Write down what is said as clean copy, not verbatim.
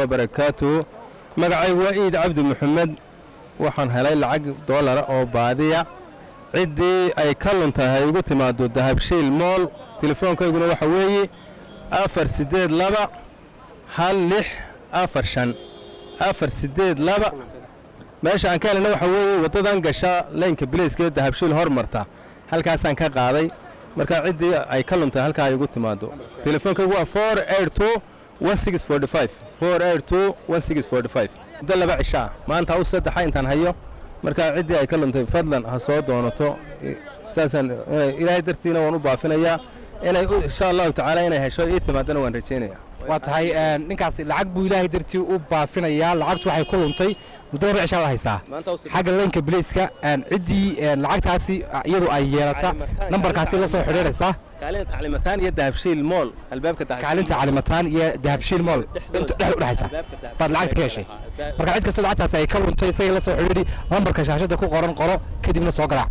Wabarakaatuhu. Magacaygu waa Iid Cabdi Maxamed. Waxaan helay lacag doolara oo baadiya. Ciddii ay ka luntahay hay igu timaado Dahabshiil Mall. Telefoonkayguna waxa weeye 4821645, 482. Meesha aan ka helayna waxa weeye waddadan gasha laynka bileyska ee Dahabshiil hormarta, halkaasaan ka qaaday. Marka ciddii ay ka luntay halkaa ay igu timaado. Telefoonkaygu waa 4821645, 4821645. Muddo 2 cishaa, maanta u saddexa intaan hayo. Marka ciddii ay ka luntay fadlan ha soo doonato. Saasaan Ilaahay dartiina waan u baafinayaa inay, insha Allahu tacaala, inay hesho ii timaadana waan rajaynayaa. Waa tahay, ninkaasi lacag buu Ilaahay dartii u baafinayaa. Lacagtu waxay ku luntay muddo 2 cishaa la haysaa xagga laynka bileyska. Ciddii lacagtaasi iyadu ay yeelata nambarkaasi la soo xidhiidhaysaa. Kaalinta Calimataan iyo Dahabshiil Mall, albaabka. Kaalinta Calimataan iyo Dahabshiil Mall inta dhex u dhexaysa baad lacagta ka heshay. Marka cid kastoo lacagtaasi ay ka luntay isaga la soo xidhiidhi, lambarka shaashadda ku qoran qoro, kadibna soo garaac.